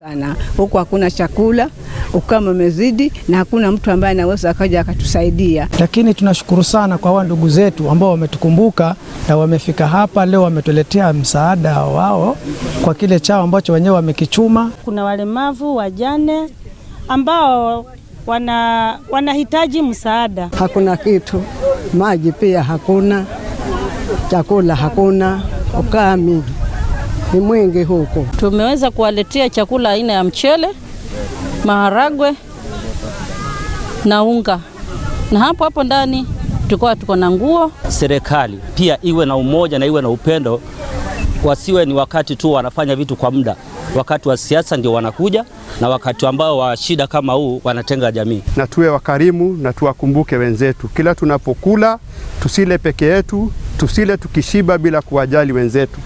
Sana huku hakuna chakula, ukame umezidi na hakuna mtu ambaye anaweza akaja akatusaidia. Lakini tunashukuru sana kwa hawa ndugu zetu ambao wametukumbuka na wamefika hapa leo, wametuletea msaada wao kwa kile chao ambacho wenyewe wamekichuma. Kuna walemavu, wajane ambao wanahitaji msaada. Hakuna kitu, maji pia hakuna, chakula hakuna, ukame ni mwingi huku. Tumeweza kuwaletea chakula aina ya mchele, maharagwe na unga, na hapo hapo ndani tulikuwa tuko na nguo. Serikali pia iwe na umoja na iwe na upendo, wasiwe ni wakati tu wanafanya vitu kwa muda. Wakati wa siasa ndio wanakuja, na wakati ambao wa shida kama huu wanatenga jamii. Na tuwe wakarimu na tuwakumbuke wenzetu kila tunapokula, tusile peke yetu, tusile tukishiba bila kuwajali wenzetu.